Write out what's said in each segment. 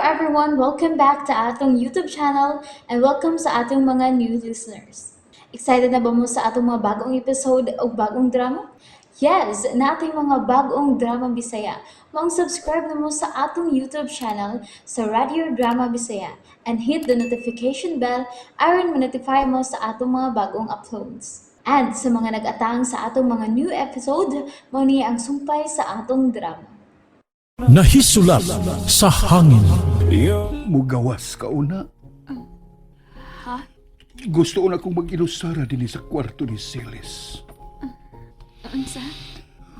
everyone! Welcome back to atong YouTube channel and welcome sa atong mga new listeners. Excited na ba mo sa atong mga bagong episode o bagong drama? Yes, nating mga bagong drama Bisaya. Maong subscribe na mo sa atong YouTube channel sa Radio Drama Bisaya and hit the notification bell aron ma-notify mo sa atong mga bagong uploads. And sa mga nag-atang sa atong mga new episode, mao ni ang sumpay sa atong drama. Nahisulat sa hangin. Mugawas ka una. Ha? Gusto una kong mag-ilusara din sa kwarto ni Silis. Unsa?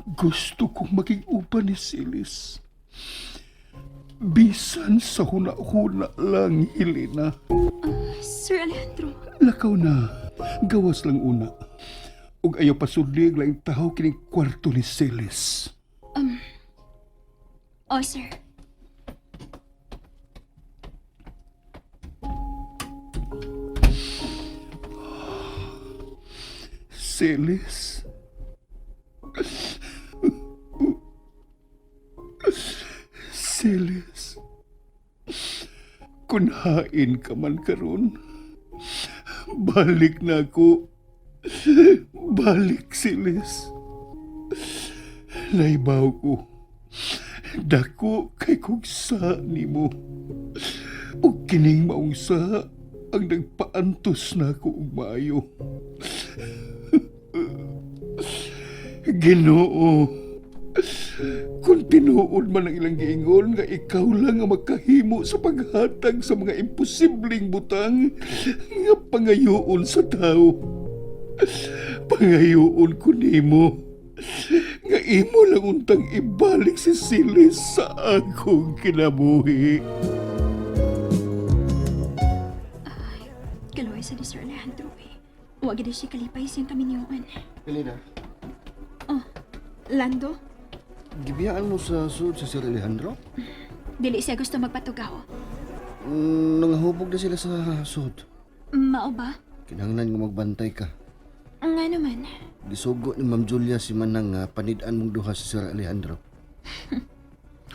Gusto kong maging uban ni Silis. Bisan sa huna-huna lang, Helena. Sir Alejandro. Lakaw na. Gawas lang una. Ug ayaw pasudli ang laing tawo kining kwarto ni Silis. Oh, sir. Silis. Silis. Kunhain ka man karon. Balik na ako. Balik, Silis. Naibaw ko. Dako kay kong sa nimo. Ug kining maong sa ang nagpaantos na ako og maayo. Ginoo. Kung tinuod man ang ilang giingon nga ikaw lang ang makahimo sa paghatag sa mga imposibleng butang nga pangayoon sa tao. Pangayoon ko nimo nga imo lang untang ibalik si Silis sa akong kinabuhi. Kaluoy sa ni Sir Alejandro eh. Huwag gid siya kalipay siyang kaminyoan. Elena, Lando, gibiyaan mo sa sud sa Sir Alejandro? dili siya gusto magpatugaw. Nangahubog na sila sa sud. Mao ba? Kinahanglan nga magbantay ka. Nga naman. Gisugo ni Ma'am Julia si Manang nga panid-an mong duha sa Sir Alejandro.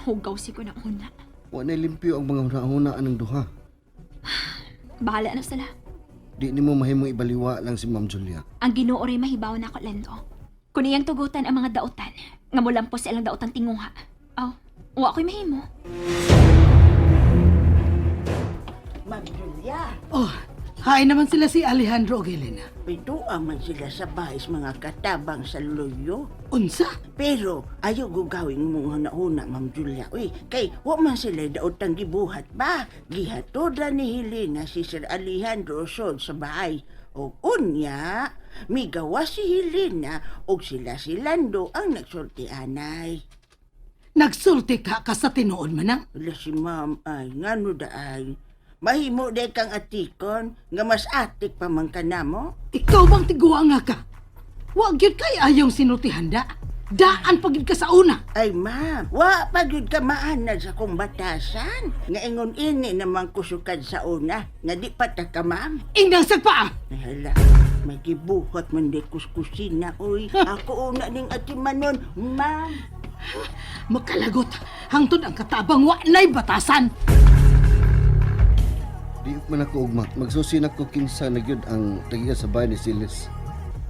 Hugaw si ko na una. Wa na limpyo ang mga hunahunaan ng duha. Bahala na sila. Di nimo mahimong ibaliwa lang si Ma'am Julia. Ang Ginoo ray mahibaw na ako, Lando. Kung iyang tugutan ang mga dautan, nga mulampos sa ilang daotang tinguha. Aw, wa ko'y mahimo. Ma'am Julia, Oh, hain naman sila si Alejandro og Helena. pituan man sila sa bahis mga katabang sa luyo. Unsa? Pero ayaw gugawin mo nga nauna, Ma'am Julia. Uy, kay wa man sila daotang gibuhat ba? Gihatoda ni Helena si Sir Alejandro Sod sa bahay. O unya, migawa si Helena og sila si Lando ang nagsultianay. Nagsulti ka ka sa tinuod manang? Wala si ma'am ay, ngano da ay. Mahimo day kang atikon, nga mas atik pa man ka namo. Ikaw bang tiguang nga ka? Wa gyud kay ayong sinultihan da. Daan pa gyud ka sa una. Ay ma'am, wa pa gyud ka maanad sa kong batasan. Nga ingon ini naman kusukad sa una, nga di pa ta ka ma'am. Ingang sagpa ah. Ay, hala, may gibuhat man di kuskusina, uy. Ako una ning atimanon, ma'am. Makalagot hangtod ang katabang wa na'y batasan. Di man ako ugma. Magsusi na ko kinsa na gyud ang tagiya sa bahay ni Silis.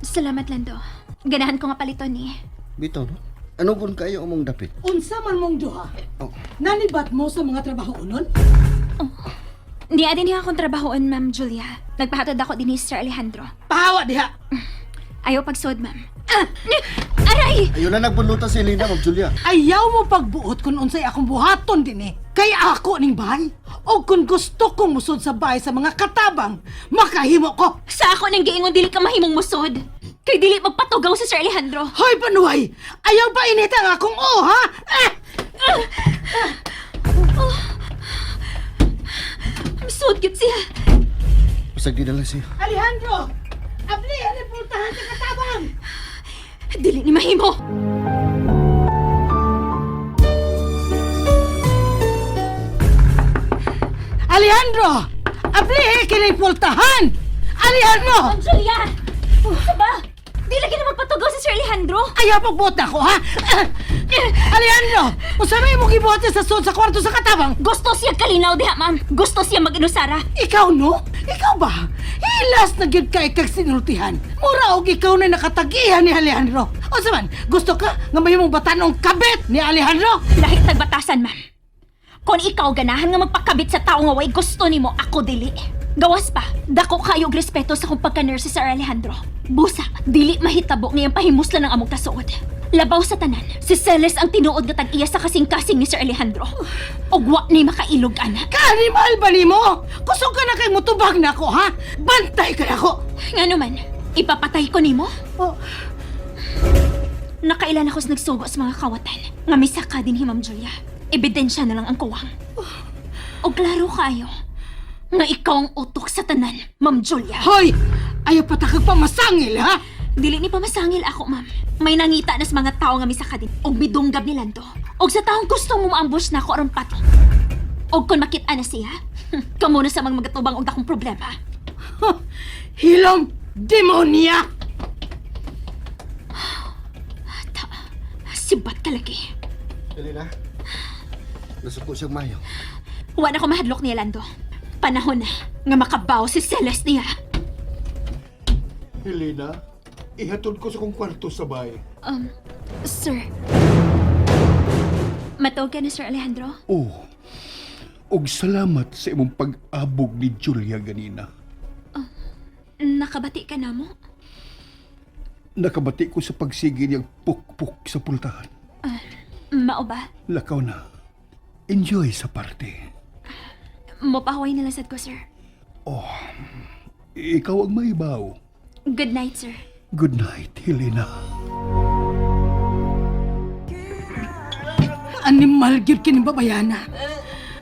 Salamat, Lando. Ganahan ko nga paliton ni. Bitaw no? Ano gun kayo among dapit? Unsa man mong duha? Oh. Nanibat mo sa mga trabaho unon? Di adin niya akong trabahoon, Ma'am Julia. Nagpahatod ako din ni Sir Alejandro. Pahawa diha. Ayaw pagsuod, ma'am. Ah! Aray! Ayaw na nagbulutan si Elena, Ma'am Julia. Ayaw mo pagbuot kung unsay akong buhaton din eh. Kay ako ning bahay. O kung gusto kong musod sa bahay sa mga katabang, makahimo ko. Sa ako nang giingon dili ka mahimong musod. Kay dili magpatugaw si Sir Alejandro. Hoy, panuay! Ayaw pa inita ang akong o, ha? Eh! Musod gyud siya. Pasag di na lang siya. Alejandro! Abli, ani pultahan sa katabang! Dili ni mahimo. Alejandro! Abli, kini pultahan! Alejandro! Ma'am Julia! Ano ba? Di lagi na magpatugaw si Sir Alejandro. Ayaw pagbuot na ako, ha? Alejandro! Unsa may imong gibuhat sa sud sa kwarto sa katabang? Gusto siya kalinaw diha, ma'am. Gusto siya mag-inusara. Ikaw, no? Ikaw ba? Hilas na gyud ka ikag sinultihan. Mura og ikaw na nakatagihan ni Alejandro. Unsa man, gusto ka nga mahimong batanong kabit ni Alejandro? Lahit nagbatasan, ma'am. Kung ikaw ganahan nga magpakabit sa tao nga way gusto nimo, ako dili. Gawas pa, dako kayo og respeto sa kong pagka-nurse si Sir Alejandro. Busa, dili mahitabo ngayang pahimuslan ang among kasuod. Labaw sa tanan, si Celes ang tinuod nga tag-iya sa kasing-kasing ni Sir Alejandro. Og wa ni makailog ana. Kaanimal ba nimo? Kusog ka na kay mutubag na ako, ha? Bantay ka ako. Nga naman, ipapatay ko nimo? Oh, Nakailan ako sa nagsugo sa mga kawatan. Nga misaka din hi Ma'am Julia. Ebidensya na lang ang kuwang. O klaro kayo, nga ikaw ang utok sa tanan, Ma'am Julia. hoy! Ayaw patakag pamasangil, ha? Dili ni pamasangil ako, ma'am. May nangita na sa mga tao nga misaka din og midunggab ni Lando. Og sa taong gustong mumaambush na ako aron pato. Og kung makita na siya, kamo na sa mga magatubang og dakong problema. Huh, Hilom! Demonya! Ta, sibat ka lagi. Helena, nasuko siyang mayo. Wa na ko mahadlok ni Lando. Panahon na nga makabaw si Celeste niya. Helena, ihatod ko sa kong kwarto sa bahay. Sir. Matawag ka na, Sir Alejandro? Oh, og salamat sa imong pag-abog ni Julia ganina. Nakabati ka na mo? Nakabati ko sa pagsige niyang pukpuk sa pultahan. Mao ba? Lakaw na. Enjoy sa parte. Mopahaway na lang sad ko, sir. Ikaw ang maibaw. Good night, sir. Good night, Helena. Animal gyud kini babayana.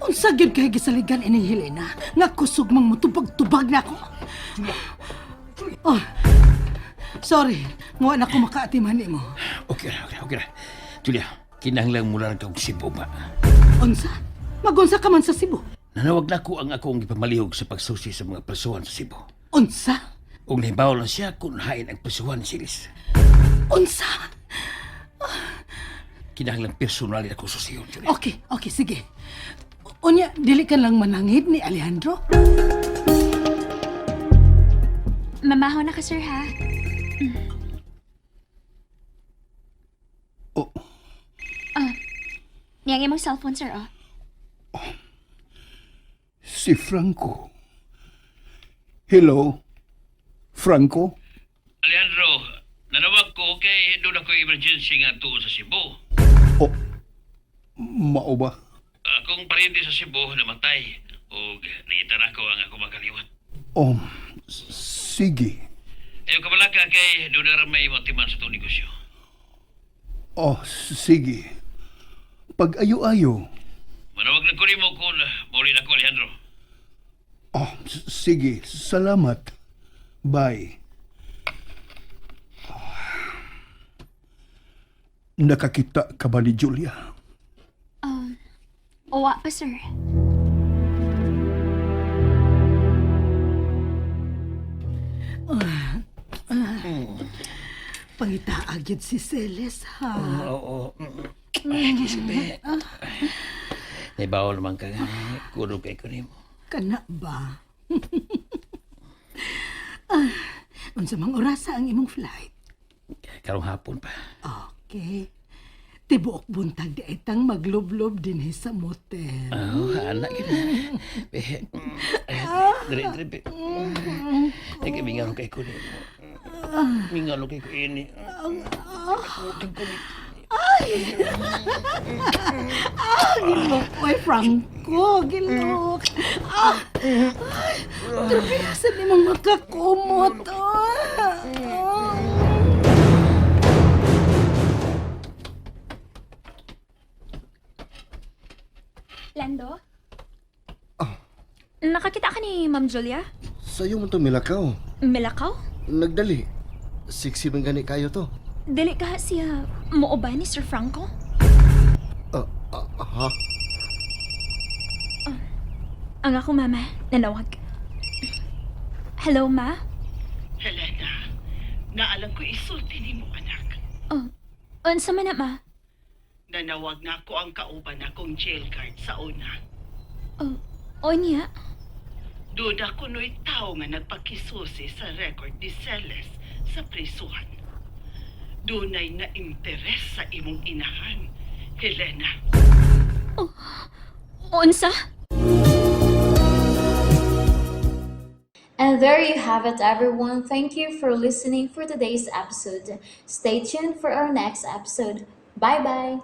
Unsa gyud kay gisaligan ining Helena nga kusog mang mutubag-tubag na ako. Oh, sorry, mo na ko makaatiman nimo. Okay ra, okay ra, okay ra. Julia, kinahanglan mo lang kag Cebu ba? Unsa? Magunsa ka man sa Cebu. Nanawag na ko ang akong gipamalihog sa pagsusi sa mga prasuhan sa Cebu. Unsa? Ug nahibaw lang siya kung hain ang prasuhan ni Silis. Unsa? Kinahanglan personal ako susiyon, Julia. Okay, okay, sige. Unya, dili ka lang manangid ni Alejandro? Mamaho na ka, sir, ha? Oh, Niyang imong cellphone, sir, oh. si Franco. Hello, Franco? Alejandro, nanawag ko kay doon ako emergency nga tuon sa Cebu. Oh, mao ba? Akong parente sa Cebu namatay ug nangita na ko ang ako makaliwat. Oh, sige. Ayaw kabalaka kay doon na may matiman sa itong negosyo. Oh, sige. Pag ayo-ayo. Manawag na ko nimo kung mauli na ko, Alejandro. Oh, sige. Salamat. Bye. Nakakita ka ba ni Julia? Uwa pa, sir. Pangita gyud si Celes, ha? Oo. Ay, kispe. Naibawal man ka. Kuno kay ko nimo. Kana ba? ah, unsa mang orasa ang imong flight? Karong hapon pa. Okay. Tibuok buntag di itang maglublob dinhi sa motel. Oh, anak kita. Be, dre dre be. Ay, kay mingalo kay ko nimo. Mingalo kay ko ini. Kutang ko ni. Gilok, oy Franco, gilok. Ah, ay, grabe sa nimong makakumot. Ah, ah. Lando? Nakakita ka ni Ma'am Julia? Sa iyo man to milakaw. Milakaw? Nagdali. Sexy man gani kayo to. Dili ka siya muuba ni Sir Franco? Ah, ah, ha? Ang ako, mama, nanawag. Hello, ma? Helena, Naalang ko isulti nimo, anak. Oh, unsa man na, ma? Nanawag na ako ang kauban akong jail guard sa una. Oh, onya? Doon ako no'y tao nga nagpakisusi sa record ni Celes sa prisuhan. Dunay na interes sa imong inahan, Helena. Unsa? And there you have it, everyone. Thank you for listening for today's episode. Stay tuned for our next episode. Bye bye.